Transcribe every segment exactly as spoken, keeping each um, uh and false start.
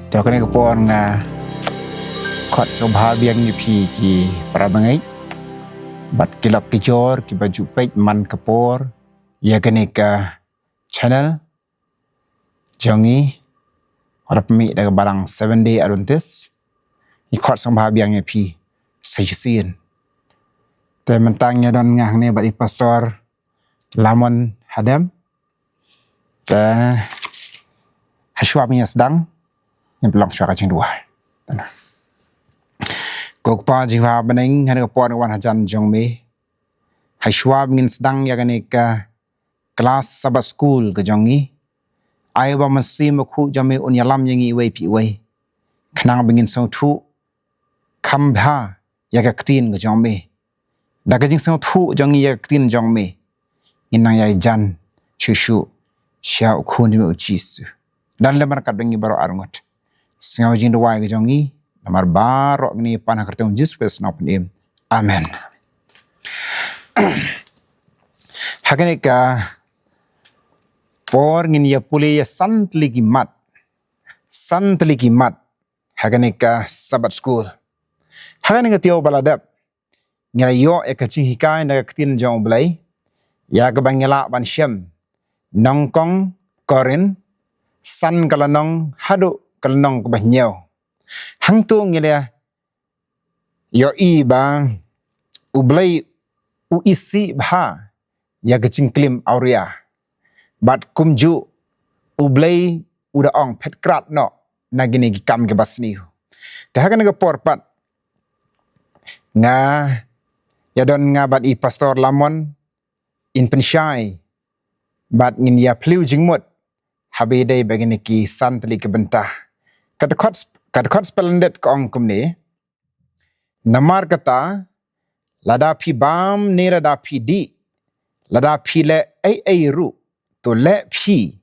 Te ha kane ka por nga khot sngewbha biang ïa phi ki para bangeit bad ki lok ki jor kiba ju peit man ka por ïa kane ka channel jong ngi, haba mih da ka balang Seventh Day Adventist. Ngi khot sngewbha biang ïa phi sa shisien. Te mynta ngi don nga hangne bad i Pastor Lamon Hadem. Te hashwa ba ngin sdang, ngin pynlong shuwa ka jingduwai. Ko Kpa jong ngi ba ha bneng, ha kane ka por ngi wan hajan jong me. Hashwa ba ngin sdang ïa kane ka klas Sabbath School ka jong ngi, ai ba u Mynsiem Bakhuid jong me un ïalam ïa ngi iwei pa iwei, khnang ba ngin sngewthuh kham bha ïa ka ktien ka jong me. Da ka jingsngewthuh jong ngi ïa ka ktien jong me, ngin nang ïai jan shuh shuh sha u Khun jong me u Jisu. Don lem ryngkat bad ngi baroh arngut. Sngew jingduwai ka jong ngi, namar baroh ngi pan ha ka kyrteng u Jisu Khrist nongpynim. Amen. Ha kane ka por ngin ïa pule ïa san tylli ki mat. San tylli ki mat ha kane ka Sabbath School. Ha kane ka taïew ba la dep, ngi la ïoh ïa ka jinghikai na ka ktien jong U Blei, ïa kaba ngi lah ban shem Nyngkong Korinth, san ka lynnong haduh ka lynnong kaba hynñiew. Hangto ngi la ïohi ba U Blei u isih bha ïa ka jingklim awria. Bad kumjuh U Blei u da ong phet krad noh na kine ki kam kiba sniew. Te ha kane ka por pat nga ïa don nga bad i Pastor Lamon in pynshai bad ngin ïa phylliew jingmut haba ïadei bad kine ki san tylli ki bynta. Ka dkhot, ka dkhot spellended ka ong kumne. Namar kata, lada phi bam ne lada phi dih, lada phi leh ei ei ruh, to leh phi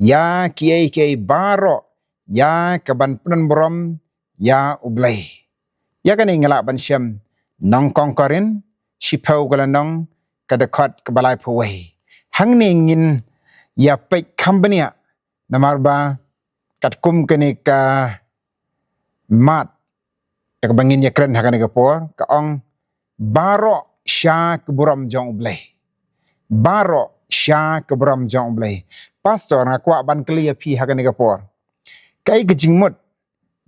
ïa kiei kiei baroh ïa kaban pynburom ïa U Blei. Ïa kane ngi lah ban shem Nyngkong Korinth shiphew ka lynnong, ka dkhot kaba laiphew wei. Hangne ngin ïa peit kham bniah, namar ba katkum kane ka mat ïa kaba ngin ïa kren ha kane ka por, ka ong baroh sha ka burom jong U Blei. Baroh sha ka burom jong U Blei. Pastor, nga kwah ban kylli ïa phi ha kane ka por. Kaei ka jingmut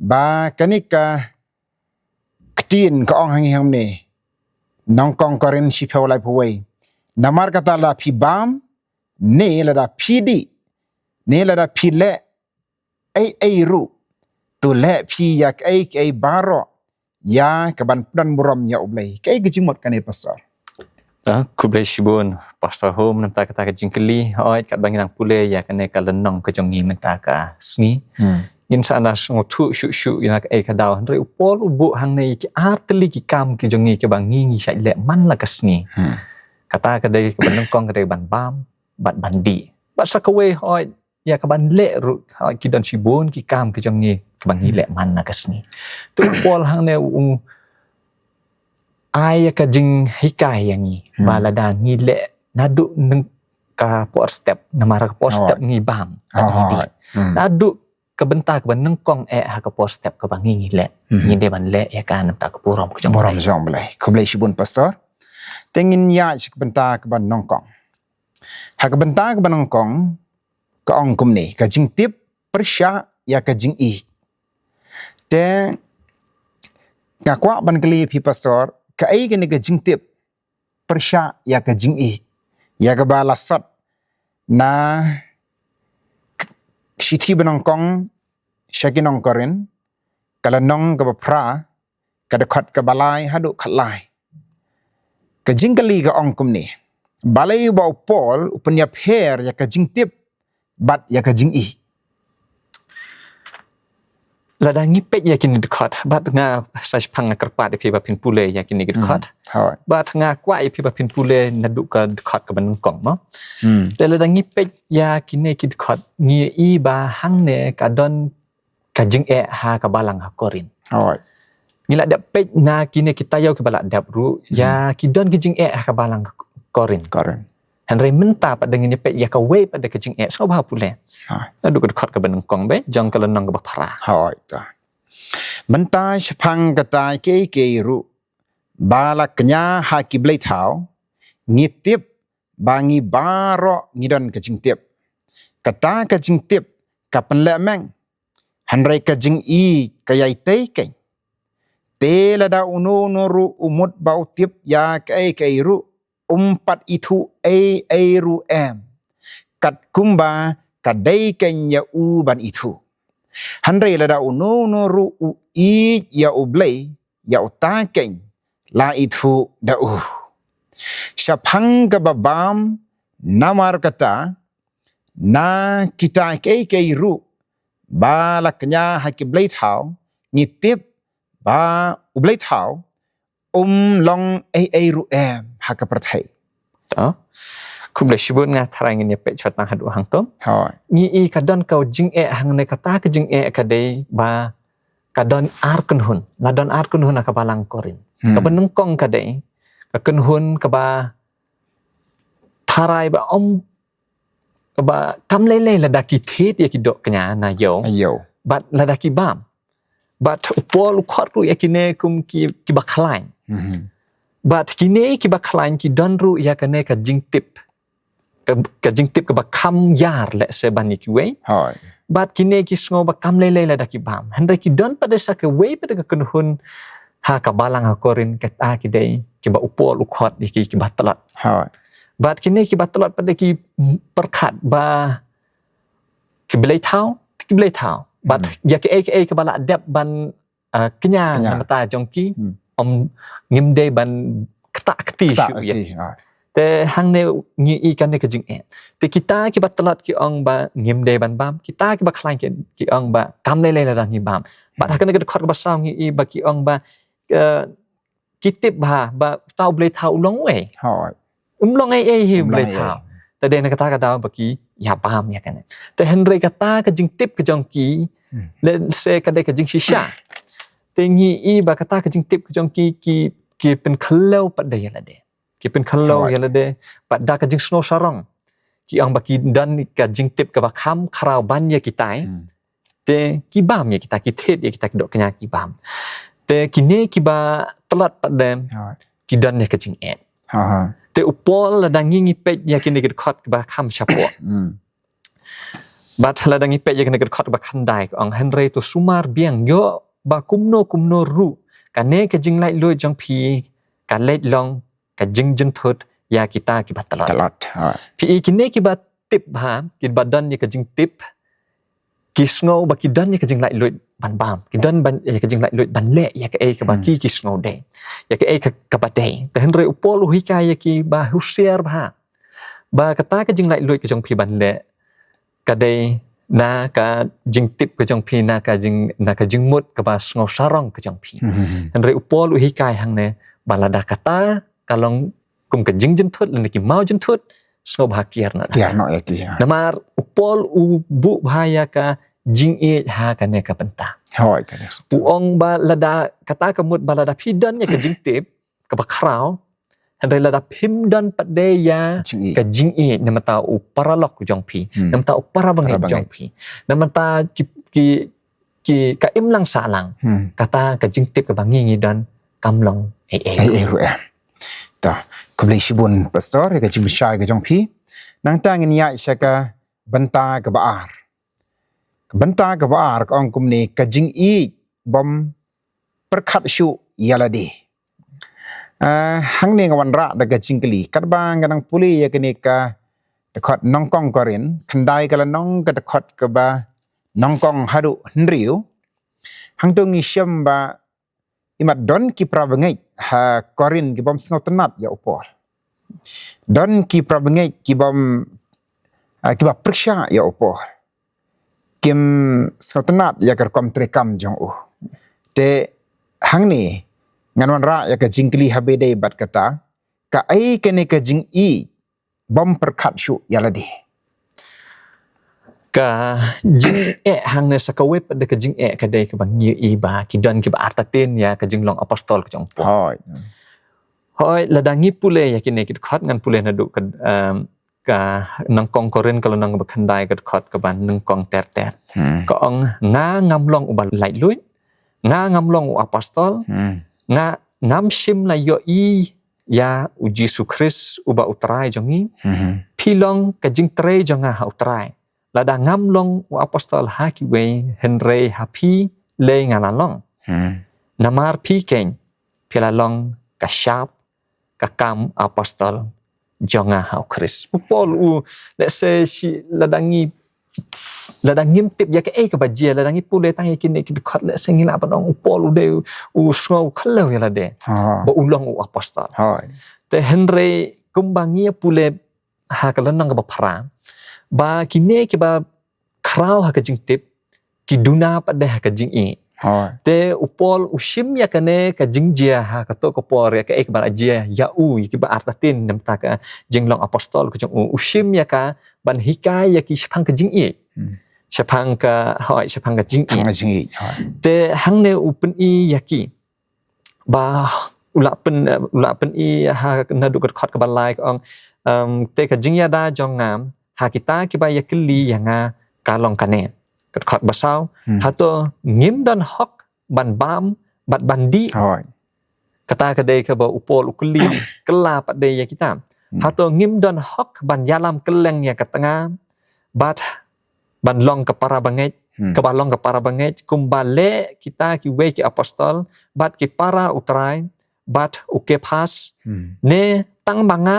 ba kane ka ktien ka ong ha ngi hangne, Nyngkong Korinth shiphew laiphew wei. Namar kata lada phi bam, ne lada phi dih, ne lada phi leh ei ei ruh, to leh phi ïa kiei kiei baroh ïa kaban pynburom ïa U Blei. Kaei ka jingmut kane, Pastor? Ah, khublei shibun Pastor Home, namar kata ka jingkylli, hooid, katba ngi nang pule ïa kane ka lynnong ka jong ngi mynta ka sngi. Hmm. Ngin sa nang sngewthuh shuh shuh ïa kaei ka daw, hynrei u Paul u buh hangne ki ar tylli ki kam ki jong ngi kiba ngi ngi shait leh man la ka sngi. Hmm. Kata ka dei kaba nyngkong ka dei ban bam bad ban dih. Bad sa kawei, hooid, ïa kaban leh ruh, hooid, ki don shibun ki kam ki jong ngi kiba ngi leh man la ka sngi. Te u Paul hangne u ai ïa ka jinghikai ïa ngi, hmm, ba lada ngi leh naduh neng ka por step, namar ka por step ngi bam, oh, ngi dih. Hmm. Naduh ka bynta kaba nyngkong eh ha ka por step kaba ngi ngi leh. Hmm. Ngi dei ban leh ïa ka namar ka burom ka jong U Blei. Burom jong U Blei. Khublei shibun, Pastor. Te ngin ïa sha ka bynta kaba nyngkong. Ha ka bynta kaba nyngkong, ka ong kumne, ka jingtip pyrshah ïa ka jingïeit. Te nga kwah ban kylli phi, Pastor, kaei kane ka jingtip pyrshah ïa ka jingïeit, ïa kaba la sot na shithi ba nyngkong sha ki nong Korinth, ka lynnong kaba phra, ka dkhot kaba lai haduh khatlai. Ka jingkylli ka ong kumne, balei ba u Paul u pynïapher ïa ka jingtip bad ïa ka jingïeit? Lada ngi peit ïa kine ki dkhot, bad nga sa shipang nga kyrpad ïa phi ba phin pule ïa kine ki dkhot. Hmm. Hooid. Bad nga kwah ïa phi ba phin pule naduh ka dkhot kaba nyngkong, mo. Hmm. Te lada ngi peit ïa kine ki dkhot, ngi ïohi ba hangne ka don ka jingeh ha ka balang ha Korinth. Hooid. Ngi la dep peit na kine ki taïew kiba la dep ruh, ïa, hmm, ki don ki jingeh ha ka balang Korinth. Korinth. Hynrei mynta pat da ngin ïa peit ïa kawei pat da ka jingeh, sngewbha pule. Ha. Naduh ka dkhot kaba nyngkong beit jong ka lynnong kaba phra. Hooid, to. Mynta shaphang kata kiei kiei ruh ba la kñia ha ki blei thaw, ngi tip ba ngi baroh ngi don ka jingtip. Kata ka jingtip ka pynlehmeng. Hynrei ka jingïeit ka ïai tei keiñ. Te lada uno uno ruh u mut ba u tip ïa kaei kaei ruh, um pat ithuh ei ei ruh em. Katkumba ka dei keiñ ïa u ban ithuh. Hynrei lada uno uno ruh u ïeit ïa U Blei, ïa uta keiñ la ithuh da u. Shaphang kaba bam, namar kata, na kita kiei kiei ruh ba la kñia ha ki blei thaw, ngi tip ba U Blei thaw um long ei ei ruh em ha ka pyrthei. To. Khublei shibun, nga tharai ngin ïa peit shwa tang haduh hangto. Hooid. Ngi i ka don ka jingeh hangne, kata ka jingeh ka dei ba ka don ar kynhun. La don ar kynhun ha ka balang Korinth. Hmm. Kaba nyngkong ka dei ka kynhun kaba tharai ba ym, kaba kam lei lei lada ki thied ïa ki dohkñia na ïew. Ïew. Bad lada ki bam. Bad u Paul u khot ruh ïa kine kum ki, kiba khlaiñ. Mhm. Bad kine kiba khlaiñ ki don ruh ïa kane ka jingtip. Ka, ka jingtip kaba kham ïar lehse ban ïa kiwei. Hooid. Bad kine ki sngew ba kam lei lei lada ki bam. Hynrei ki don pat de sa kawei pat de ka kynhun ha ka balang ha Korinth, kata ki dei kiba u Paul u khot ïa ki kiba tlot. Hooid. Bad kine kiba tlot pat de ki pyrkhat ba ki blei thaw, ki blei thaw. Bad Hmm. ïa kaei kaei kaba la dep ban, ah, kñia Kñia. na bynta jong ki, Hmm. ym, ngim dei ban ktah kti Ktah shuh ïa kti, ki. Ah. Te hangne ngi i kane ka jingeh. Te kita kiba tlot ki ong ba ngim dei ban bam, kita kiba khlaiñ ki, ki ong ba kam lei lei lada ngi bam. Bad Hmm. ha kane ka dkhot kaba saw ngi i ba ki ong ba, eh, ki tip ba, ba uta u blei thaw u long uei. Hooid. Um long ei ei hi u blei thaw. Um long ei ei. Te dei na kata ka daw ba ki ïa bam ïa kane. Te hynrei kata ka jingtip ka jong ki, Hmm. lehse ka dei ka jingshisha. Te ngi i ba kata ka jingtip ka jong ki, ki, ki pynkhyllew pat de ïa lade. Ki pynkhyllew Hooid. ïa lade, pat da ka jingsngew sarong. Ki ong ba ki don ka jingtip kaba kham khraw ban ïa kitai. Hmm. Te ki bam ïa kita, ki thied ïa kita ki dohkñia, ki bam. Te kine kiba tlot pat de, Hooid. ki don ïa ka jingeh. Ha, ha. Te u Paul, lada ngi, ngi peit ïa kine ki dkhot kiba kham shapoh. Hmm. Bad lada ngi peit ïa kine ki dkhot kiba khyndai, ka ong, hynrei to sumar biang ïoh ba kumno kumno ruh kane ka jinglaitluid jong phi ka leit long ka jingjynthut ïa kita kiba tlot. Tlot, ha. Phi i kine kiba tip bha, kiba don ïa ka jingtip, ki sngew ba ki don ïa ka jinglaitluid ban bam, ki don ban, ïa ka jinglaitluid ban leh ïa kaei kaba Hmm. ki, ki sngew dei, ïa kaei ka, kaba dei. Te hynrei u Paul u hikai ïa ki ba husiar bha, ba kata ka jinglaitluid ka jong phi ban leh ka dei na ka jingtip ka jong phi, na ka jing, na ka jingmut kaba sngew sarong ka jong phi. Hmm, hmm, hmm. Hynrei u Paul u hikai hangne ba lada kata ka long kum ka jingjynthut lane ki maw jynthut, sngewbha kiar noh. Kiar noh ïa ki, ha. Namar u Paul u buh bha ïa ka jingïeit ha kane ka bynta. Hooid, kane. U ong ba lada kata ka mut ba lada phi don ïa ka jingtip kaba khraw, hynrei lada phim don pat de ïa Jingïeit. ka jingïeit na bynta u paralok jong phi, Hmm. na bynta u para bangeit Para bangeit. jong phi, na bynta ki, ki, ki ka imlang sahlang, Hmm. kata ka jingtip kaba ngi ngi don kam long ei ei. Ei ei ruh em. To, khublei shibun Pastor ïa ka jingpynshai ka jong phi. Nangta ngin ïaid sha ka bynta kaba ar. Ka bynta kaba ar ka ong kumne, ka jingïeit bym pyrkhat shuh ïa lade. Ah, hangne nga wanrah da ka jingkylli. Katba nga dang pule ïa kane ka dkhot nyngkong Korinth, khyndai ka lynnong, ka dkhot kaba nyngkong haduh hynriew. Hangto ngi shem ba imat don ki para bangeit ha Korinth ki bym sngewtynnat ïa u Paul. Don ki para bangeit ki bym, ah, kiba pyrshah ïa u Paul. Kim sngewtynnat ïa ka rukom treikam jong u. Te hangne ngan wanrah ïa ka jingkylli ha ba ïadei bad kata, kaei kane ka jingïeit bym pyrkhat shuh ïa lade. Ka jingeh hangne sa kawei pat de ka jingeh ka dei kaba ngi i ba ki don kiba artatien ïa ka jinglong apostol ka jong u Paul. Hooid. Hooid, lada ngi pule ïa kine ki dkhot, ngan pule naduh ka, em, ka nyngkong Korinth ka lynnong ba khyndai ka dkhot kaba nyngkong ter ter. Hmm. Ka ong nga ngam long uba laitluid, nga ngam long u apostol, Hmm. nga ngam shym la ïohi ïa u Jisu Khrist uba u Trai jong ngi, Hmm. phi long ka jingtrei jong nga ha u Trai. Lada ngam long u apostol ha kiwei hynrei ha phi lei nga la long. Hmm. Namar phi keiñ, phi la long ka shap, ka kam apostol jong nga ha u Khrist. U Paul u, let's say, shi, lada ngi, lada ngim tip ïa kaei kaba jia, lada ngi pule tang ïa kine ki dkhot, let's say, ngi lah ban ong u Paul u dei u sngew khlaw ïa lade. Ha. Ba u long u apostol. Hooid. Te hynrei kumba ngi pule ha ka lynnong kaba phra, ba kine kiba khraw ha ka jingtip, ki duna pat de ha ka jingïeit. Hooid. Te u Paul u shim ïa kane ka jingjia ha kato ka por ïa kaei kaba la jia ïa u, ïa kiba artatien namar ka jinglong apostol ka jong u. U shim ïa ka ban hikai ïa ki shaphang ka jingïeit. Hmm. Shaphang ka, hooid, shaphang ka jingïeit. Shaphang ka jingïeit, hooid. Te hangne u pyni ïa ki. Ba u la pyn, u la pyni ha naduh ka dkhot kaba lai ka ong, em, te ka jingïada jong nga ha kita kiba ïakylli ïa nga ka long kane. Ka dkhot ba saw, Hmm. hato ngim don hok ban bam bad ban dih? Hooid. Kata ka dei kaba u Paul u kylli, kylla pat de ïa kita. Hmm. Hato ngim don hok ban ïalam kylleng ïa ka tnga bad ban long ka para bangeit, Hmm. kaba long ka para bangeit, kumba leh kita kiwei ki apostol, bad ki para u Trai, bad u Kephas, Hmm. ne tang ma nga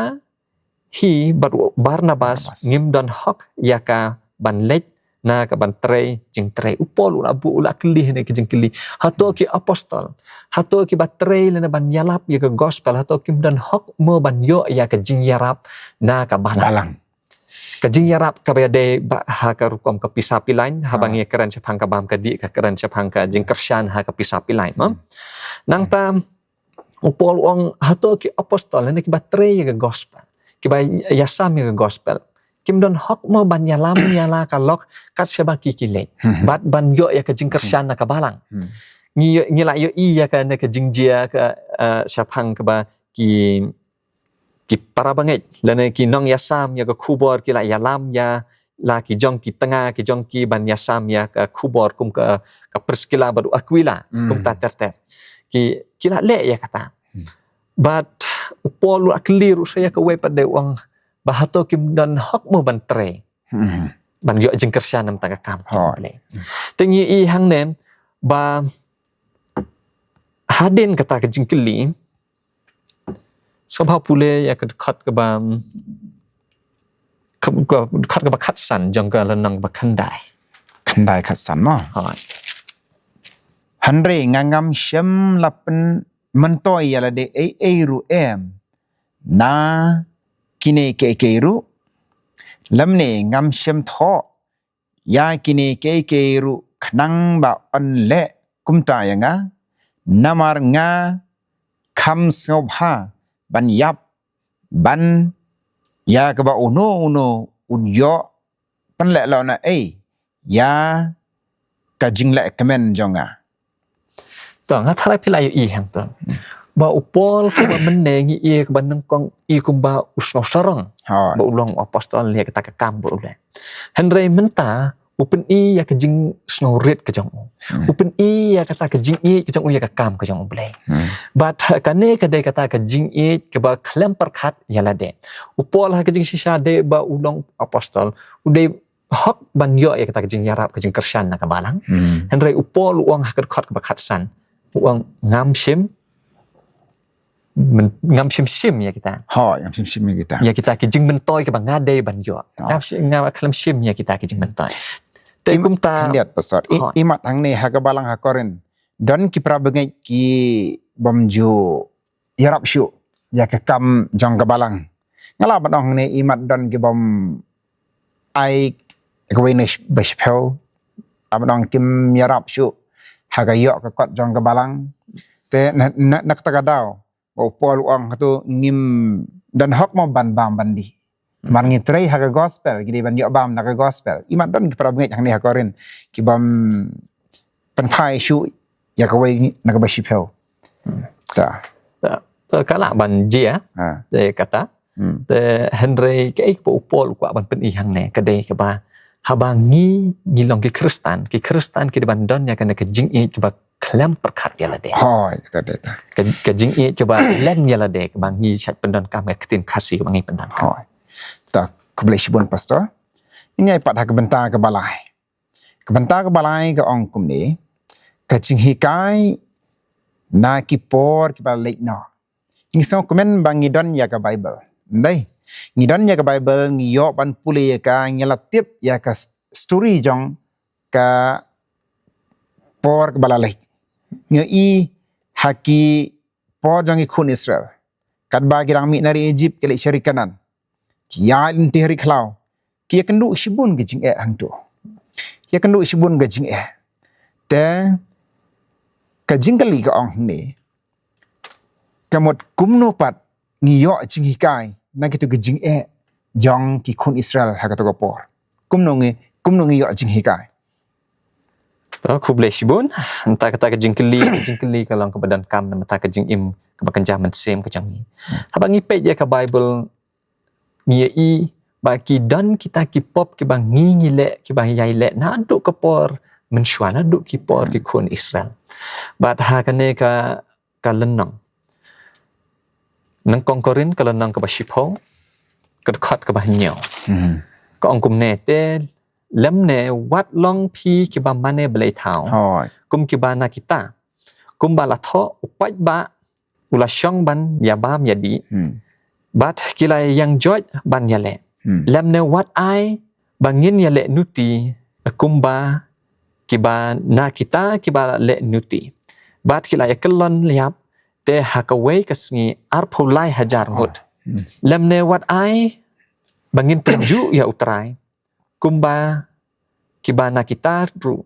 hi bad u Barnabas, Barnabas. Ngim don hok ïa ka ban leit na ka ban trei jingtrei. U Paul u la buh, u la kylli ne ka jingkylli. Hato ki apostol, hato kiba trei lane ban ïalap ïa ka gospel, hato kim don hok mo ban ïoh ïa ka jingïarap na ka balang. Balang. Ka jingïarap kaba ïadei bad ha ka rukom ka pisa pilain, haba Ha. ngi kren shaphang ka bam ka dih, ka kren shaphang ka jingkyrshan ha ka pisa pilain, mo? Hmm. Nangta u Paul u ong hato ki apostol ne kiba trei ïa ka gospel, kiba ïasam ïa ka gospel, kim don hok mo ban ïalam ïa la ka lok kat shaba ki ki leit. Hmm. Bad ban ïoh ïa ka jingkyrshan na ka balang. Hmm. Ngi, ngi la ïohi ïa kane ka jingjia ka, eh, shaphang kaba ki ki para bangeit lane ki nongïasam ïa ka khubor ki la ïalam ïa la ki jong ki tnga, ki jong ki ban ïasam ïa ka khubor kum ka, ka Priskila bad u Akwila, Hmm. kumta ter ter. Ki, ki la leh ïa kata. Hmm. Bad u Paul u la kylli ruh sa ïa kawei pat de u ong ba hato kim don hok mo ban trei. Hmm. Ban ïoh jingkyrshan namar ka kam. Hooid. Te ngi i hangne ba hadien kata ka jingkylli, sngewbha pule ïa ka dkhot kaba, ka, ka dkhot kaba khatsan jong ka lynnong ba khyndai. Khyndai khatsan mo. Hooid. Hynrei nga ngam shym la pynmyntoi ïa lade ei ei ruh em na kine kiei kiei ruh, lymne ngam shym thoh ïa kine kiei kiei ruh khnang ba yn leh kumta ïa nga, namar nga kham sngewbha ban ïap ban ïa kaba uno uno un ïoh pynleh lona ei ïa ka jingleh kmen jong nga. To, nga tharai phi la ïohi hangto ba u Paul kaba mynne ngi i kaba nyngkong i kumba u sngewsarong. Hooid. Ba u long u apostol ïa kata ka kam ba u leh. Hynrei mynta u pyni ïa ka jingsngewrit ka jong u. Hmm. U pyni ïa kata ka jingïeit ka jong u ïa ka kam ka jong U Blei. Hmm. Bad kane ka dei kata ka jingïeit kaba khlem pyrkhat ïa lade. U Paul ha ka jingshisha dei ba u long apostol, u dei hok ban ïoh ïa kata ka jingïarap ka jingkyrshan na ka balang. Hmm. Hynrei u Paul u ong ha ka dkhot kaba khatsan, u ong ngam shym men-, ngam shym shim ïa kita. Hooid, ngam shym shim ïa kita. Ïa kita ki jingmyntoi kiba nga dei ban ïoh. Hooid. Ngam shi-, ngam khlem shim ïa kita ki jingmyntoi. Te kumta khyndiat, Pastor. I, hooid. Imat hangne ha ka balang ha Korinth don ki para bangeit kibym ju ïarap shuh ïa ka kam jong ka balang. Nga lah ban ong ne imat don kibym ai kawei ne ba shiphew. Lah ban ong kim ïarap shuh ha ka ïoh ka kot jong ka balang. Te na, na, na kata ka daw ba u Paul u ong hato ngim don hok mo ban bam ban dih. Mar ngi trei ha ka gospel, ngi dei ban ïoh bam na ka gospel. Imat don ki para bangeit hangne ha Korinth kibym pynphai shuh ïa kawei na kaba shiphew. Hmm. Ta. Ta, ta ka lah ban jia, eh? Ha. Te kata. Hmm. Te hynrei kaei kaba u Paul u kwah ban pyni hangne ka dei kaba haba ngi, ngi long ki Khristan, ki Khristan ki dei ban don ïa kane ka jingïeit kaba khlem pyrkhat ïa lade. Hooid, kata dei ta. Ka, ka jingïeit kaba len ïa lade, kaba ngi shait pyndonkam ka ktien Khasi kaba ngi pyndonkam. Hooid. Ta, khublei shibun, Pastor. Ngin ïai pat ha ka bynta kaba lai. Ka bynta kaba lai ka ong kumne, ka jinghikai na ki por kiba leit noh. Ngi sngewkmen ba ngi don ïa ka Bible. Ndei, ngi don ïa ka Bible, ngi ïoh ban pule ïa ka, ngi la tip ïa ka s-, story jong ka por kaba la leit. Ngi i ha ki por jong ki khun Israel. Katba ki dang mih na ri Egypt ki leit sha ri Kanaan. Ki ïaid lynti ha ri khlaw. Ki ïakynduh shibun ka jingeh hangto. Ïakynduh shibun ka jingeh. Te ka jingkylli ka ong hangne. Ka mut kumno pat ngi ïoh jinghikai na kito ki jingeh jong ki khun Israel ha kato ka por. Kumno ngi, kumno ngi ïoh jinghikai. To, khublei shibun. Nta kata ka jingkylli, ka jingkylli ka long kaba donkam na bynta ka jingim kaba kynja mynsiem ka jong ngi. Haba ngi peit ïa ka Bible, ngi ïa i ba ki don kita ki pop kiba ngi ngi leh, kiba ngi ïai leh naduh ka por mynshuwa, naduh ki por ki khun Israel. Bad ha kane ka, ka lynnong Nyngkong Korinth ka lynnong kaba shiphew, ka dkhot kaba hynñiew. Hmm. Ka ong kumne, te lymne wat long phi kiba mane blei thaw. Hooid. Kum kiba na kita. Kumba la thoh u paidbah u la shong ban ïa bam ïa dih. Hmm. Bad ki la ïeng joit ban ïaleh. Hmm. Lymne wat ai ba ngin ïaleh nuti kumba kiba na kita kiba leh nuti. Bad ki la ïa kyllon ïap te ha kawei ka sngi arphew lai hajar ngut. Hmm. Lymne wat ai ba ngin tynjuh ïa U Trai kumba kiba na kita ruh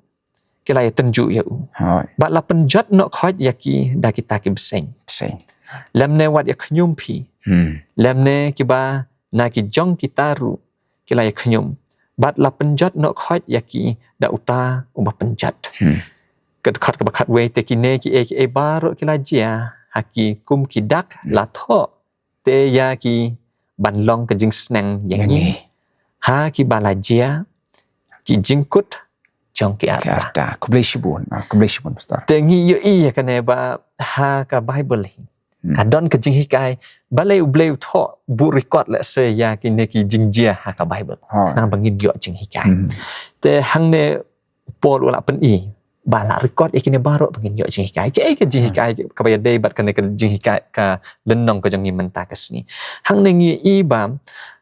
ki la ïa tynjuh ïa u. Hooid. Bad la pynjot noh khoit ïa ki da kita ki bseiñ. Bseiñ. Lymne wat ïa khñium phi. Hmm. Lymne kiba na ki jong kita ruh ki la ïa khñium. Bad la pynjot noh khoit ïa ki da uta uba pynjot. Hmm. Ka dkhot kaba khatwei, te kine kiei kiei baroh ki la jia ha ki kum ki dak la thoh te ïa ki ban long ka jingsneng ïa ngi. Ïa ngi. Ha kiba la jia ki jingkut jong ki arta. Ki arta. Khublei shibun. Ah, khublei shibun, Pastor. Te ngi ïohi ïa kane ba ha ka Bible hi. Hmm. Ka don ka jinghikai, balei U Blei u thoh, buh record lehse ïa kine ki jingjia ha ka Bible. Hooid. Khnang ba ngin ïoh jinghikai. Hmm. Te hangne Paul u la pyni ba la record ïa kine baroh ba ngin ïoh jinghikai. Kaei ka jinghikai kaba ïadei bad kane ka jinghikai ka lynnong ka jong ngi mynta ka sngi. Hangne ngi i ba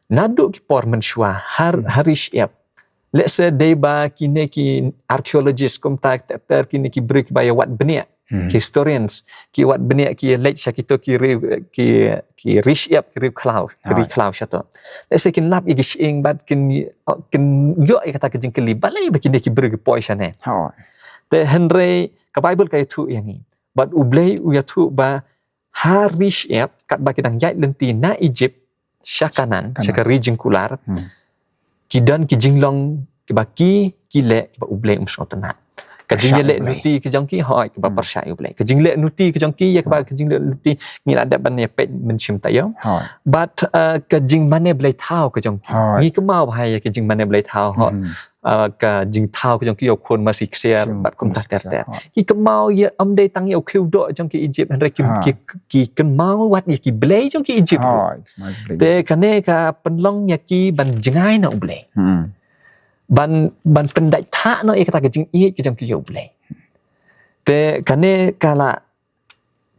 naduh ki por mynshuwa ha, ha ri shyiap. Lehse dei ba kine ki archaeologist kumta ter ter kine ki briew kiba ïa wad bniah. Hmm. Ki historians, ki wad bniah, ki leit sha kito ki ri, ki, ki ri shyiap, ki ri khlaw, ki ri khlaw shato. Lehse kin lap ïa ki shyieng bad kin, kin ïoh ïa kata ka jingkylli, balei ba kine ki briew ki poi shane. Te hynrei ka Bible ka ïathuh ïa ngi. Bad U Blei u ïathuh ba ha ri shyiap, katba ki dang ïaid lynti na Egypt sha Kanaan, sha ka ri jingkular. Hmm. Ki don ki jinglong kiba ki, ki leh kiba U Blei um sngewtynnat. Ka jingïaleh nuti ka jong ki, hooid, kiba pyrshah ïa U Blei. Ka jingleh nuti ka jong ki, ïa kaba ka jingleh nuti ngi la dep ban ïa peit mynshem taïew. Hooid. Bad, uh, ka jingmane blei thaw ka jong ki. Hooid. Ngi kynmaw bha ïa ka jingmane blei thaw, hooid. Hmm. Uh, ka jingthaw ka jong ki ïa u khun masi ksiar, bad kumta ter ter. Hooid. Ki kynmaw ïa, ym dei tang ïa u khiew doh jong ki Egypt, hynrei ki, ki, ki kynmaw wat ïa ki blei jong ki Egypt. Hooid, kynmaw ki blei. Te kane ka pynlong ïa ki ban jngai na U Blei. Hmm. Ban, ban pyndait thah noh ïa kata ka jingïeit ka jong ki ïa U Blei. Te kane ka la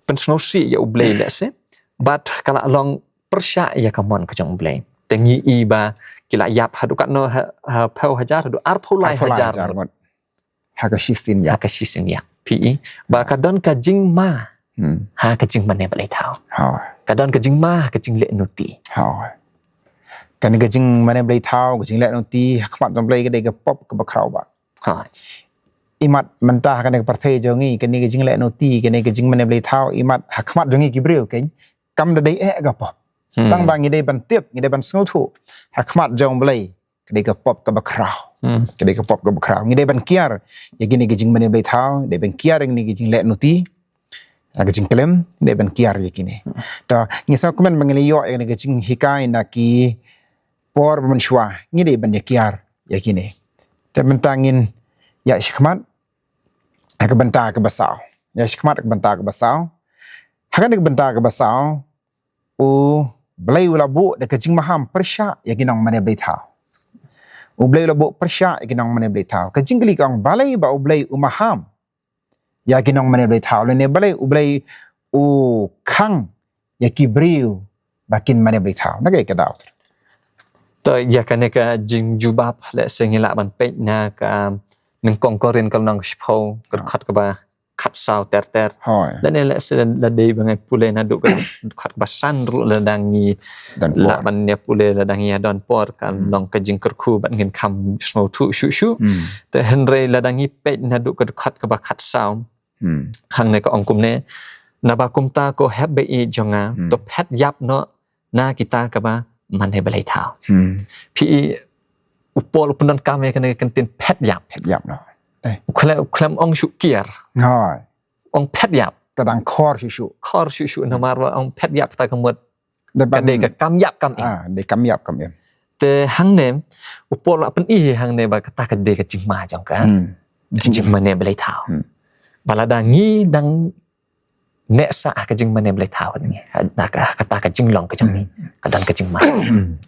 pynsngewsih ïa U Blei lehse. Bad ka la long pyrshah ïa ka mon ka jong U Blei. Te ngi i ba ki la ïap haduh katno, ha, ha phew hajar, haduh arphew lai hajar ngut. Ha ka shisien ïap. Ha ka shisien ïap. Phi i ba ka don ka jingma. Hmm. Ha ka jingmane blei thaw. Hooid. Ka don ka jingma ha ka jingleh nuti. Hooid. Kane ka jingmane blei thaw, ka jingleh nuti ha khmat jong U Blei ka dei ka pop kaba khraw bha. Hooid. Imat mynta ha kane ka pyrthei jong ngi, kane ka jingleh nuti, kane ka jingmane blei thaw, imat ha khmat jong ngi ki briew, keiñ, kam da dei eh ka pop. Hmm. Tang ba ngi dei ban tip, ngi dei ban sngewthuh ha khmat jong U Blei ka dei ka pop kaba khraw. Hmm. Ka dei ka pop kaba khraw. Ngi dei ban kiar ïa kine ki jingmane blei thaw, dei ban kiar ïa kine ki jingleh nuti. Na ka jingklim, ngi dei ban kiar ïa kine. To, ngi sngew kumne ba ngi la ïoh ïa kane ka jinghikai na ki por ba mynshuwa, ngi dei ban ïa kiar ïa kine. Te mynta ngin ïa shikmat, ha ka bynta kaba saw. Ïa shikmat ha ka bynta kaba saw. Ha kane ka bynta kaba saw, U Blei u la buh da ka jingmaham pyrshah ïa ki nongmane blei thaw. U Blei u la buh pyrshah ïa ki nongmane blei thaw. Ka jingkylli ka ong balei ba U Blei u maham ïa ki nongmane blei thaw. Lane balei U Blei u khang ïa ki briew ba kin mane blei thaw. Na kaei ka daw. To ïa kane ka jingjubab lehse ngi lah ban peit na ka nyngkong Korinth ka lynnong shiphew ka dkhot kaba khatsaw ter ter. Hooid. Lane lehse la dei ba ngi pule naduh ka dkhot kaba san ruh lada ngi lah ban ïa pule lada ngi ïa don por ka long ka jingkyrkhu bad ngin kham sngewthuh shuh shuh. Te hynrei lada ngi peit naduh ka dkhot kaba khatsaw. Hangne ka ong kumne, naba kumta ko hep ba ïeit jong nga, to phet ïap noh na kita kaba mane blei thaw. Phi i u Paul u pyndonkam ïa kane ka kyntien phet ïap. Phet ïap noh. Eh. U khlem, u khlem ong shu kiar. Hooid. Ong phet ïap. Ka dang khor shuh shuh. Khor shuh shuh namar ba ong phet ïap kata ka mut. Ka dei ka kam ïap kam im. Ah, dei kam ïap kam im. Te hangne u Paul u la pyni hangne ba kata ka dei ka jingma jong ka. Jingmane blei thaw. Ba lada ngi dang neh sah ka jingmane blei thaw ngi. Na ka, kata ka jinglong ka jong ngi. Ka don ka jingma.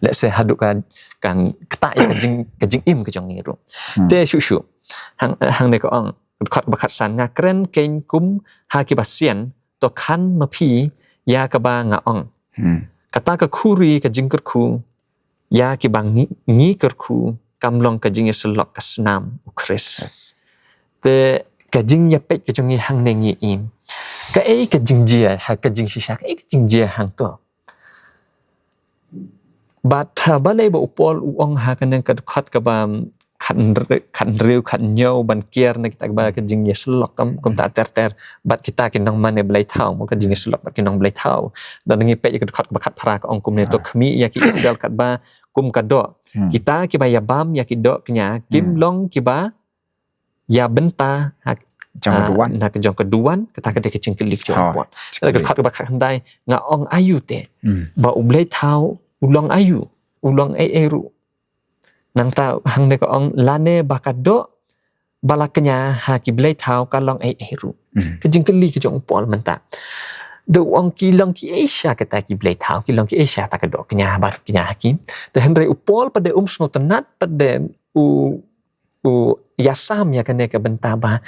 Lehse haduh ka, kan kata ïa ka jing, ka jingim ka jong ngi ruh. Te shuh shuh. Hang, hangne ka ong. Dkhot ba khatsan nga kren keiñ kum ha kiba sian to khan ma phi ïa kaba nga ong. Kata ka khuri ka jingkyrkhu ïa kiba ngi, ngi kyrkhu kam long ka jingïasyllok ka snam U Khrist. Te ka jingïapeit ka jong ngi hangne ngi im. Kaei ka jingjia, ha ka jingshisha, kaei ka jingjia hangto. Bad ha balei ba u Paul u ong ha kane ka dkhot kaba khat hynriew, khat hynriew, khat hynñiew ban kiar na kita kaba ka jingïasyllok kam, kumta ter ter. Bad kita ki nongmane blei thaw, mo ka jingïasyllok bad ki nongblei thaw. Dan ngi peit ïa ka dkhot kaba khatphra ka ong kumne to khmih ïa ki Israel katba kum ka doh. Kita kiba ïa bam ïa ki doh kñia, kim long kiba ïa bynta ha, jong ka duwan. Na ka jong ka duwan, kata ka dei ka jingkylli ka jong u Paul. Ka dkhot kaba khatkhyndai nga ong aïu te. Ba u blei thaw u long aïu, u long ei ei ruh. Nangta hangne ka ong lane ba ka doh ba la kñia ha ki blei thaw ka long ei ei ruh. Ka jingkylli ka jong u Paul mynta. Da u ong ki long kiei sha kata ki blei thaw, ki long kiei sha kata ka doh kñia ba kñia ha ki. Te hynrei u Paul pat de um sngewtynnat pat de u u ïasam ïa kane ka bynta ba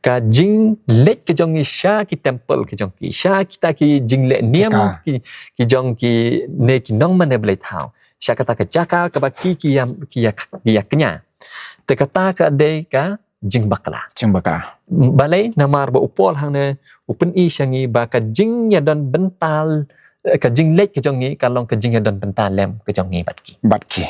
ka jingleit ka jong ngi sha ki temple ka jong ki, sha kita ki jingleh niam ki, ki jong ki ne ki nongmane blei thaw, sha kata ka jaka kaba ki, ki ïa, ki ïa, ki ïa kñia. Te kata ka dei ka jingbakla. Jingbakla. Balei namar ba u Paul hangne u pyni sha ngi ba ka jingïadon bynta, eh, ka jingleit ka jong ngi ka long ka jingïadon bynta lem ka jong ngi bad ki. Bad ki.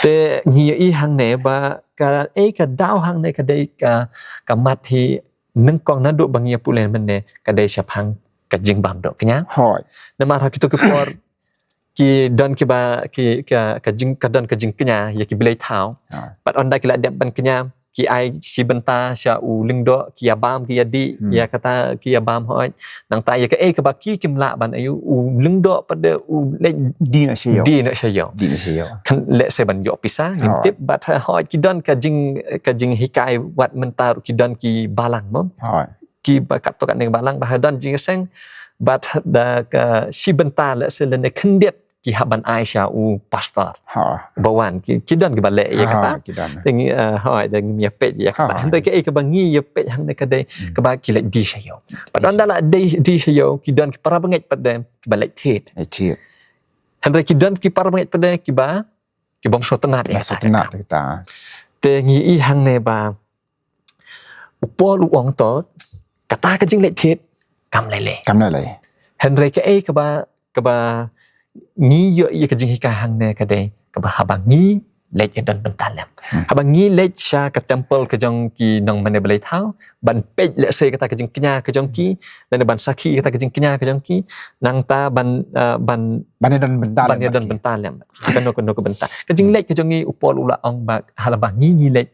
Te ngi ïohi hangne ba kaei ka daw hangne ka dei ka, ka mat hi nyngkong naduh ba ngi ïa pule mynne ka dei shaphang ka jingbam doh kñia. Hooid. Namar ha kito ki por ki don kiba, ki, ka, ka jing, ka don ka jingkñia ïa ki blei thaw. Pat ynda ki la dep ban kñia ki ai shi bynta sha u lyngdoh, ki ïa bam, ki ïa dih ïa kata, ki ïa bam hooid. Nangta ïa kaei kaba ki kim lah ban ai u lyngdoh pat de u leit dih noh sha ïew. Dih noh sha ïew. Dih noh sha ïew. Kan lehse ban ïoh pisa ngim tip, bad hooid ki don ka jing, ka jinghikai wat mynta ruh ki don ki balang mo. Hooid. Kiba katto katne balang ba ha don jingïaseng bad da ka shi bynta lehse lane khyndiat ki hap ban ai sha u pastor. Ba wan ki, ki don kiba leh ïa kata. Ki don. Te ngi, eh, hooid, da ngim ïa peit ïa kata. Hynrei kaei kaba ngi ïa peit hangne ka dei kaba ki leit dih sha ïew. Bad ynda la dih, dih sha ïew ki don ki para bangeit pat de kiba leit thied. Leit thied. Hynrei ki don ki para bangeit pat de kiba, ki bym sngewtynnat ïa kata. Te ngi i hangne ba u Paul u ong to kata ka jingleit thied kam lei lei. Kam lei lei. Hynrei kaei kaba, kaba ngi ïoh ïa ka jinghikai hangne ka dei kaba haba ngi leit ïa don bynta lem. Haba ngi leit sha ka temple ka jong ki nongmane blei thaw ban peit lehse kata ka jingkñia ka jong ki, lane ban sakhi kata ka jingkñia ka jong ki, nangta ban, eh, ban, ban ïa don bynta lem. Ban ïa don bynta lem. Kano kano ka bynta. Ka jingleit ka jong ngi u Paul u la ong ba halor ba ngi ngi leit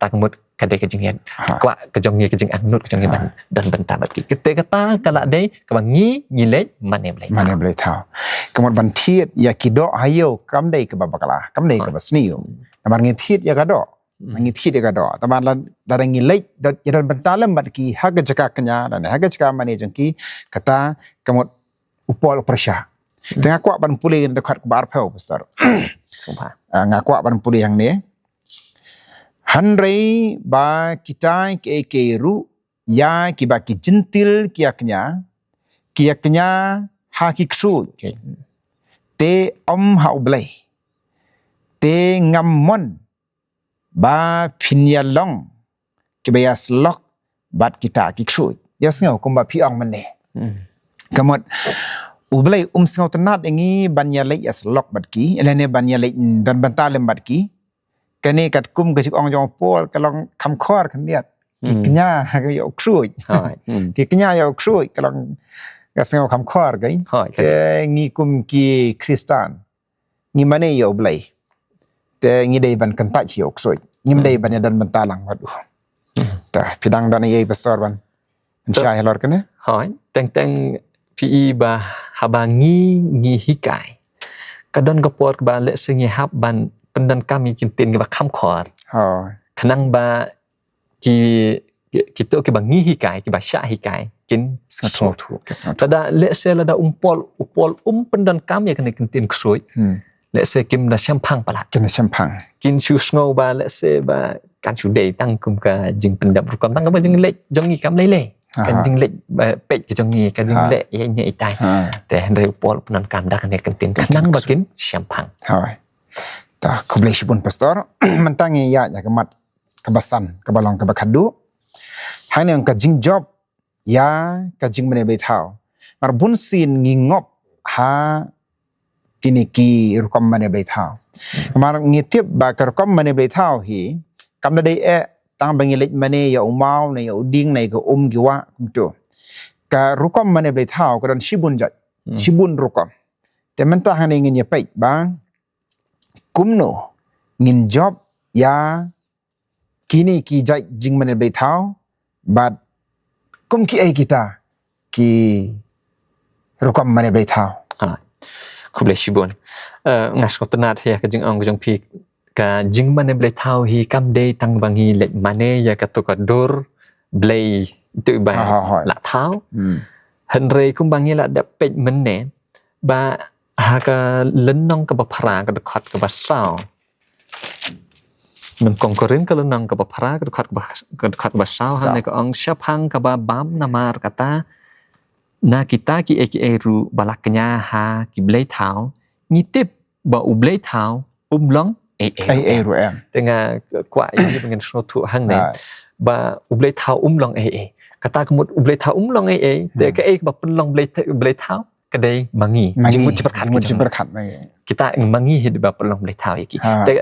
Kata ka mut ka dei ka jingïaid. Ha. Kwah ka jong ngi, ka jingangnud ka jong ngi ban don bynta bad ki. Kata kata ka la dei kaba ngi, ngi leit mane Blei thaw. Mane Blei thaw. Ka mut ban thied ïa ki doh ha ïew kam dei kaba bakla, kam dei kaba sniew. Namar ngi thied ïa ka doh. Hmm. Ngi thied ïa ka doh. Tangba la, lada ngi leit, da, ïa don bynta lem bad ki ha ka jaka kñia, lane ha ka jaka mane jong ki, kata ka mut u Paul u pyrshah. Hmm. Te nga kwah ban pule na dkhot kaba arphew, Pastor. Sngewbha. Ah, nga kwah ban pule hangne. Hynrei ba kita kiei kiei ruh ïa kiba ki Jentil ki ïa kñia, ki ïa kñia ha ki ksuid. Okay. Te ym ha U Blei. Te ngam mon ba phin ïa long kiba ïa syllok bad kita ki ksuid. Ïa sngew kumba phi ong mynne. Hmm. Ka mut U Blei um sngewtynnad ïa ngi ban ïa leit ïa syllok bad ki, lane ban ïa leit don bynta lem bad ki. Kane katkum ka jingong jong u Paul ka long kham khor khyndiat. Ki Hmm. kñia ha ka ïa u ksuid. Hooid. Hmm. Ki kñia ïa u ksuid ka long ka sngew kham khor ka. Hooid, ka. Te ngi kum ki Khristan. Ngi mane ïa U Blei. Te ngi dei ban kyntait ïa u ksuid. Ngim Hmm. dei ban ïa don bynta lang bad u. Hmm. Te phi dang don ei ei Pastor ban Te shai halor kane? Hooid, teng teng phi i ba haba ngi, ngi hikai. Ka don ka por kaba lehse ngi hap ban pyndonkam ïa ki ktien kiba kham khor. Hooid. Khnang ba ki, ki, kito kiba ngi hikai, kiba shah hikai, kin sngewthuh. Sngewthuh, ki sngewthuh. Lada lehse lada um Paul, u Paul um pyndonkam ïa kane ka ktien ksuid. Hmm. Lehse kim da shemphang palat. Kim da shemphang. Kin shu sngew ba lehse ba kan shu dei tang kum ka jingpyndep rukom tang kaba jingleit jong ngi kam lei lei. Kan Aha. jingleit ba peit ka jong ngi ka Ha. jingleh ïa ïa itai. Ha. Te hynrei u Paul u pyndonkam da kane ka ktien khnang ba kin shemphang. Hooid. Te khublei shibun Pastor. Mynta ngi ïa ïa ka mat kaba san, kaba long kaba khadduh. Hangne ka jingjop ïa ka jingmane Blei thaw. Namar bunsien ngi ngop ha kine ki rukom mane Blei thaw. Namar ngi tip ba ka rukom mane Blei thaw hi kam da dei eh tang ba ngi leit mane ïa u maw ne ïa u dieng ne ïa ka um ki wah kumto. Ka rukom mane Blei thaw ka don shibun jait, Hmm. shibun rukom. Te mynta hangne ngin ïa peit ba kumno ngin jop ïa kine ki jait jingmane Blei thaw bad kum kiei kita ki rukom mane Blei thaw. Ha. Khublei shibun. Eh, nga sngewtynnad ïa ka jingong ka jong phi, ka jingmane Blei thaw hi kam dei tang ba ngi leit mane ïa kato ka dur Blei tu ba Ha, ha, ha. la thaw. Hmm. Hynrei kumba ngi la dep peit mynne ba ha ka lynnong kaba phra ka dkhot kaba saw. Nyngkong Korinth ka lynnong kaba phra ka dkhot kaba, ka dkhot kaba saw Saw. hangne ka ong shaphang kaba bam namar kata na kita kiei kiei ruh ba la kñia ha ki blei thaw ngi tip ba u blei thaw um long ei ei Ei ei ruh em. Te nga kwah ïa ngi ba ngin sngewthuh hangne Right. ba u blei thaw um long ei ei. Kata ka mut u blei thaw um long ei ei. Te Hmm. kaei kaba pynlong blei th-, blei thaw ka dei ma ngi. Ma ngi. Jingmut jingpyrkhat Jingmut ka jong jingpyrkhat ma ngi. Kita ma ngi hi ba pynlong blei thaw ïa ki. Ha. Te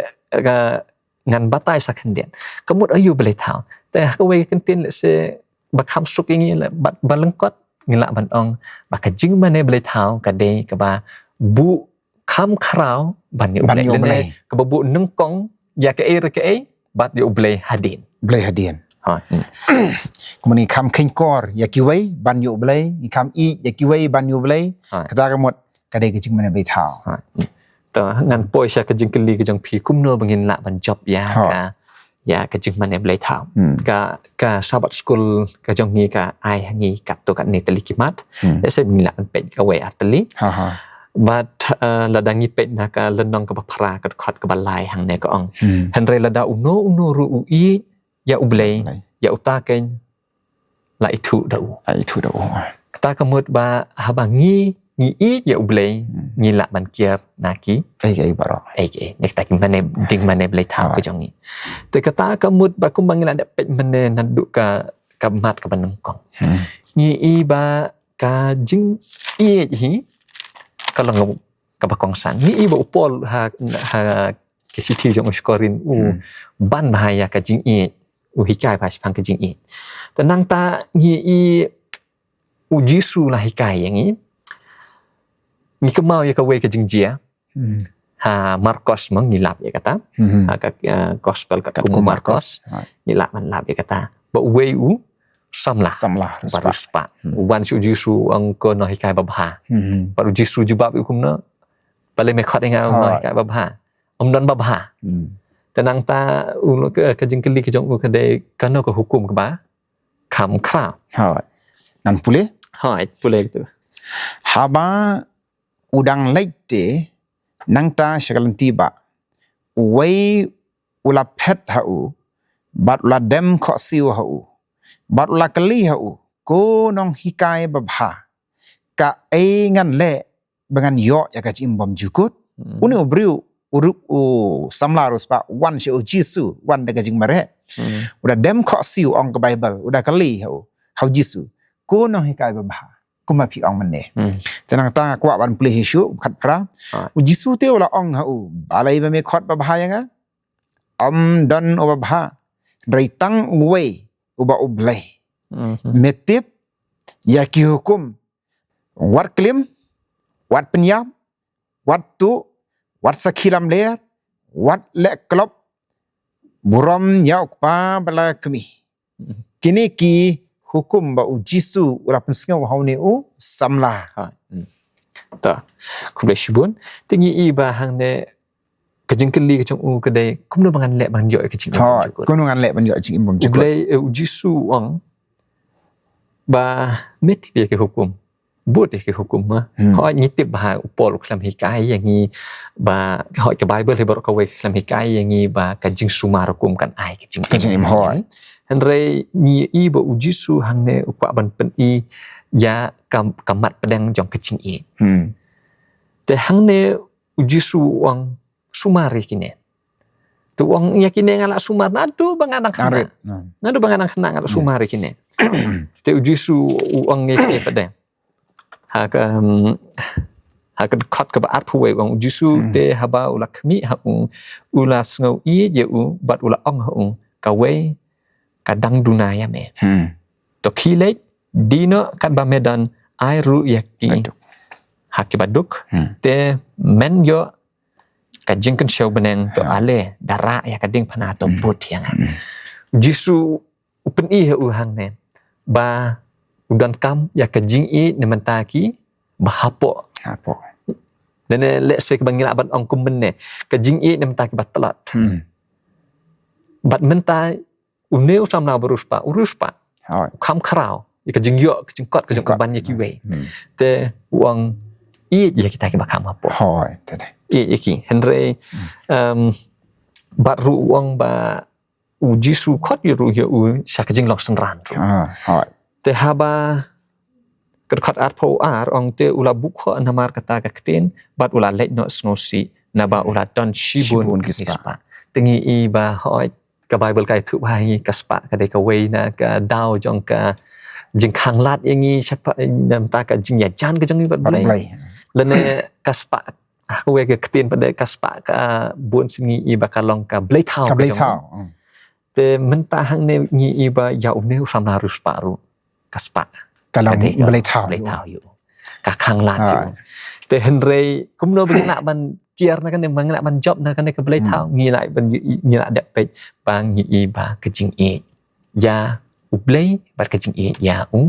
ka ngan batai sa khyndiat. Ka mut aïu blei thaw. Te ha kawei ka kyntien lehse ba kham suk ïa ngi leh ba, ba lyngkot ngi lah ban ong ba ka jingmane blei thaw ka dei kaba buh kham khraw ban ïa u Ban blei. ïa u Lane blei. Kaba buh nyngkong ïa kaei re kaei bad ïa u blei hadien. Blei hadien. Ha. Hmm. Kumne ngi kham kheiñ kor ïa kiwei ban ïa u blei, ngi kham ïeit ïa kiwei ban ïa u blei. Ha. Kata ka mut ka dei ka jingmane blei thaw. Ha. To ngan poi sha ka jingkylli ka jong phi kumno ba ngin lah ban jop ïa Ha. ka, ïa ka jingmane blei thaw. Hmm. Ka, ka Sabbath School ka jong ngi ka ai ha ngi katto katne tylli ki mat. Hmm. Lehse ba ngin lah ban peit kawei ar tylli. Ha, ha. Bad, eh, lada ngi peit na ka lynnong kaba phra ka dkhot kaba lai hangne ka ong. Hmm. Hynrei lada uno uno ruh u ïeit ïa u blei, Blei. ïa uta keiñ la ithuh da u. La ithuh da u. Kata ka mut ba haba ngi, ngi ïeit ïa u blei, Hmm. ngi lah ban kiar na ki. Ei ei baroh. Ei ei. Ngi kata ki mane, jingmane blei thaw Ha. ka jong ngi. Te kata ka mut ba kumba ngi la dep peit mynne naduh ka, ka mat kaba nyngkong. Hmm. Ngi i ba ka jingïeit hi ka long kaba kongsan. Ngi i ba u Paul ha, ha ka shithi jong u sha Korinth u Hmm. ban bha ïa ka jingïeit. U hikai bha shaphang ka jingïeit. Te nangta ngi i u Jisu la hikai ïa ngi. Ngi kynmaw ïa kawei ka jingjia. Hmm. ha Markos mo ngi lap ïa kata. Mhm. Ha ka, eh, gospel katkum u Markos. Markos. Ha. Ngi lah ban lap ïa kata. Ba uwei u samla. Samla, riewspah. Ba riewspah. Hmm. Wan sha u Jisu u ong ko nonghikai babha. Hmm. Bad u Jisu jubab ïa u kumno? Balei me khot ïa nga u nonghikai babha? Ym don babha. Hmm. Te nangta u ka, ka jingkylli ka jong u ka dei kano ka hukum kaba kham khraw. Hooid. Ngan pule? Hooid, pule katu. Haba u dang leit te nangta sha ka lynti bah, uwei u la phet ha u, bad u la dem khohsiew ha u, bad u la kylli ha u, ko nonghikai babha, kaei ngan leh ba ngan ïoh ïa ka jingim bymjukut? Hmm. Une u briew, u ruh u samla riewspah, wan sha u Jisu, wan da ka jingmareh. Hmm. U da dem khohsiew, ong ka Baibl, u da kylli ha u, ha u Jisu, ko nonghikai babha, kumba phi ong mynne. Hmm. Te nangta nga kwah ban pule shuh, khatphra. Ah. U Jisu te u la ong ha u, balei ba me khot babha ïa nga? Ym don uba bha, hynrei tang uwei, uba U Blei. Mhm. Me tip ïa ki hukum: wat klim, wat pynïap, wat tuh, wat sakhi lamler, wat leh klop, burom ïa u kpa bad la ka kmie. Mhm. Kine ki hukum ba u Jisu u la pynsngew ha une u samla. Ha, hmm. To, khublei shibun. Te ngi i ba hangne ka jingkylli ka jong u ka dei, kumno ba ngan leh ban ïoh ïa ka jingim bymjukut? Kumno ngan leh ban ïoh ïa ka jingim bymjukut? U Blei, eh, u Jisu u ong ba me tip ïa ki hukum. Bud ïa ki hukum ma. Hmm. Hooid ngi tip ba u Paul u khlem hikai ïa ngi ba, hooid ka Baibl hi baroh kawei ka khlem hikai ïa ngi ba ka jingsumar hukum kan ai ka jingim. Ka jingim, hooid. Hynrei ngi i ba u Jisu hangne u kwah ban pyni ïa ka, ka mat pdeng jong ka jingïeit. Hmm. Te hangne u Jisu u ong sumar ïa kine. Te u ong ïa kine nga la sumar naduh ba nga dang khynnah. Naduh ba nga dang khynnah nga la sumar ïa kine. Te u Jisu u ong ïa kine pat de. Ha ka, um, ha ka dkhot kaba arphew wei u ong u Jisu te haba u la khmih ha u, u la sngew ïeit ïa u bad u la ong ha u, kawei ka dang duna ïa me. Hmm. To khie leit, die noh katba me don, ai ruh ïa ki ha kiba duk. Hmm. Te men ïoh ka jingkynshew bneng, to ale da rah ïa ka diengphna, to bud ïa nga. Hmm. Jisu u pyni ha u hangne ba u donkam ïa ka jingïeit na bynta kiba hapoh. Hapoh. Lane lehse kaba ngi lah ban ong kum mynne, ka jingïeit na bynta kiba tlot. Hmm. Bad mynta une u samla ba riewspah, u riewspah. Hooid. Kham khraw ïa ka jingïoh, ka jingkot, ka jingkot ban ïa kiwei. Hmm. Te u ong ïeit ïa kita kiba kham hapoh. Hooid, te dei. Ïeit ïa ki. Hynrei, um, bad ruh u ong ba u Jisu khot ïa ruh ïa u sha ka jinglong synran ruh. Ah, hooid. Te haba ka dkhot arphew ar ong te u la buh khoh namar kata ka ktien bad u la leit noh sngewsih naba u la don shibun ki spah. Te ngi i ba hooid ka Baibl ka ïathuh ba ha ngi ka spah ka dei kawei na ka daw jong ka jingkhanglad ïa ngi shaphang na bynta ka jingïajan ka jong ngi bad Blei. Lane ka spah, ha kawei ka ktien pat de ka spah ka bun sien ngi i ba ka long ka blei thaw ka jong ngi. Te mynta hangne ngi i ba ïa une u samla riewspah ruh ka spah ka long blei thaw ïa u. Ka khanglad ïa u. Te hynrei kumno ba ngi lah ban kiar na kane, ba ngi lah ban jop na kane ka blei thaw, ngi lah ban, ngi lah dep peit ba ngi i ba ka jingïeit ïa U Blei bad ka jingïeit ïa u,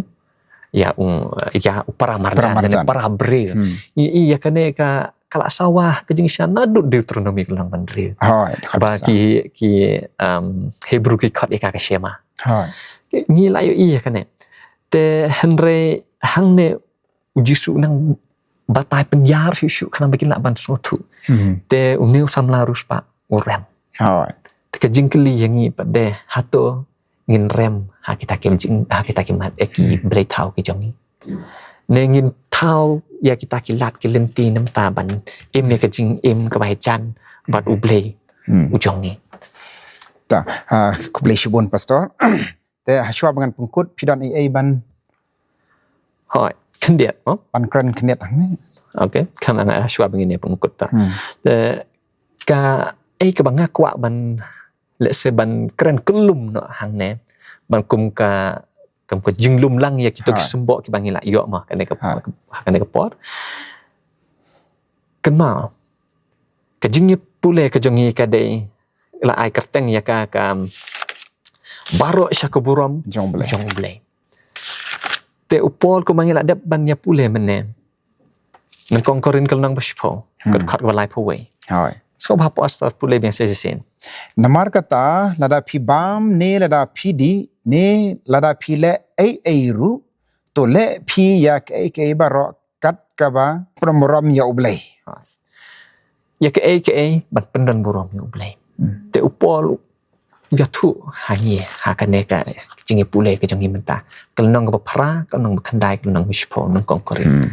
ïa u, ïa u para marjan, para briew. Ngi i ïa kane ka, ka la sawa ka jingshah naduh Deuteronomi ka lynnong ba hynriew. Ba ki, ki, um, Hebru ki khot ïa ka ka Shema. Ngi la ïohi ïa kane. Te hynrei hangne u Jisu u nang batai pynïar shuh shuh khnang ba kin lah ban sngewthuh. Hmm. Te une u samla riewspah u rem. Te ka jingkylli ïa ngi pat de, hato ngin rem ha kita ki jing, ha kita ki mat, eh, ki blei thaw ki jong ngi? Ne ngin thaw ïa kita ki lad ki lynti na bynta ban im ïa ka jingim kaba jan bad U Blei u jong ngi? Ta, ah, khublei shibun Pastor. Te hashwa ba ngan pynkut, phi don ei ei ban? Hooid, khyndiat mo? Ban kren khyndiat hangne. Okay, kan nga hashwa ba ngin ïa pynkut ta. Hmm. Te kaei kaba nga kwah ban, lehse ban kren kyllum noh hangne, ban kum ka, kum ka jinglum lang ïa kito ki symbol kiba ngi la ïoh mo, kane ka, kane ka por. Kynmaw, Ka jingïapule ka jong ngi ka dei, la ai kyrteng ïa ka, ka baroh sha ka burom jong U Blei. Te u Paul kumba ngi la dep ban ïapule mynne, Nyngkong Korinth ka lynnong ba shiphew, ka dkhot kaba laiphew wei. Hooid. Sngewbha pastor pule biang shisien. Namar kata, lada phi bam ne lada phi dih ne lada phi leh ei ei ruh, to leh phi ïa kaei kaei baroh kat kaba pynburom ïa U Blei. Ïa kaei kaei ban pyndonburom ïa U Blei. Te u Paul u ïathuh ha ngi ha kane ka jingïapule ka jong ngi mynta. Ka lynnong kaba phra, ka lynnong ba khyndai, ka lynnong ba shiphew, Nyngkong Korinth.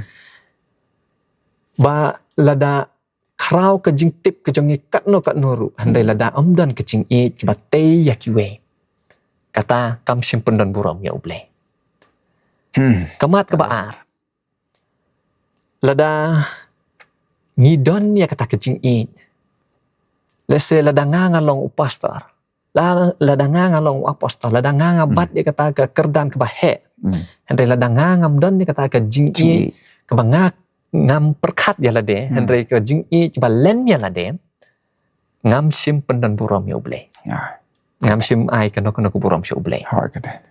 Ba lada khraw ka jingtip ka jong ngi katno katno ruh, hynrei lada ym don ka jingïeit kaba tei ïa kiwei, kata kam shym pyndonburom ïa U Blei. Ka mat kaba ar, lada ngi don ïa kata ka jingïeit, let's say lada nga nga long u pastor, la, lada nga nga long u apostle, lada nga nga bat ïa kata ka kyrdan kaba heh, hynrei lada nga ngam don ïa kata ka jingïeit kaba nga ngam pyrkhat ïa lade, hynrei ka jingïeit kaba len ïa lade, ngam shym pyndonburom ïa U Blei. Ngam shym ai kano kano ka burom sha U Blei. Hooid, ka dei.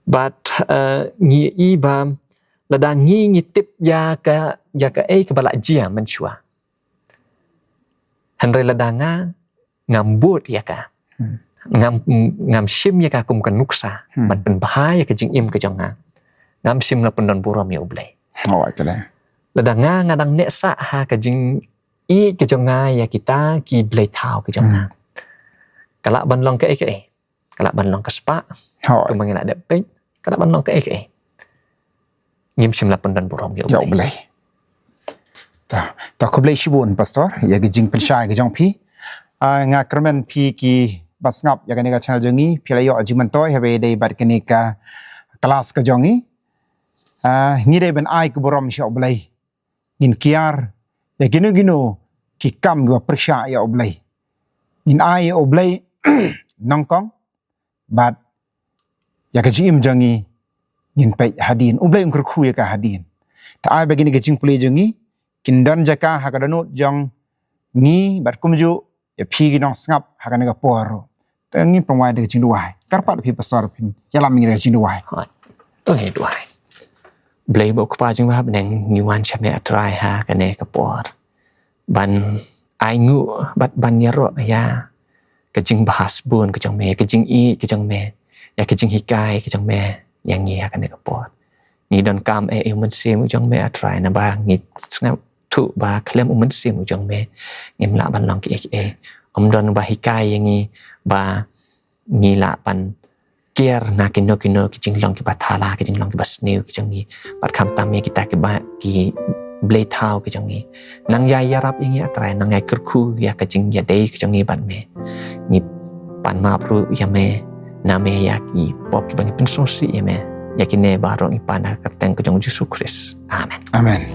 But, uh, ngi i ba lada ngi ngi tip ïa ka, ïa kaei kaba la jia mynshuwa, hynrei lada nga ngam bud ïa ka, ngam, ngam shim ïa ka kum ka nuksa ban pynbha ïa ka jingim ka jong nga, ngam shym la pyndonburom ïa U Blei. Hooid, ka dei. Lada nga nga dang neh sah ha ka jingïeit ka jong nga ïa kita ki blei thaw ka jong nga, ka lah ban long kaei kaei. Ka lah ban long ka spah. Hooid. Kumba ngi la dep peit, ka lah ban long kaei kaei. Ngim shym la pyndonburom ïa U Blei. Ta, ta khublei shibun pastor ïa ka jingpynshai ka jong phi. Ah, nga kyrmen phi kiba sngap ïa kane ka channel jong ngi, phi la ïoh jingmyntoi haba ïadei bad kane ka klas ka jong ngi. Ah, ngi dei ban ai ka burom sha U Blei. Ngin kiar ïa kino kino ki kam kiba pyrshah ïa U Blei. Ngin ai ïa U Blei nyngkong, bad ïa ka jingim jong ngi ngin peit hadien. U Blei un kyrkhu ïa ka hadien. Ta ai ba kine ki jingpule jong ngi kin don jaka ha ka dohnud jong ngi bad kumjuh ïa phi ki nongsngap ha kane ka por ruh. Te ngin pynwai da ka jingduwai. Kyrpad phi pastor phin ïalam ïa ngi da ka jingduwai. Hooid. To ngin duwai. Blei ba u Kpa jong ngi ba ha bneng, ngi wan sha me A Trai ha kane ka por ban ai nguh bad ban ïaroh ïa ka jingbha sbun ka jong me, ka jingïeit ka jong me, ïa ka jinghikai ka jong me ïa ngi ha kane ka por. Ngi donkam eh ïa u Mynsiem u jong me A Trai, naba ngi sngewthuh ba khlem u Mynsiem u jong me ngim lah ban long kiei kiei. Ym don ba hikai ïa ngi ba ngi lah ban kiar na kino kino ki jinglong kiba thala, ki jinglong kiba sniew ki jong ngi. Bad khamtam ïa kita kiba ki blei thaw ki jong ngi. Nang ïai ïarap ïa ngi A Trai, nang ïai kyrkhu ïa ka jingïadei ki jong ngi bad me. Ngi pan map ruh ïa me, na me ïa ki pop kiba ngi pynsngewsih ïa me. Ïa kine baroh ngi pan ha ka kyrteng ka jong U Jisu Khrist. Amen. Amen.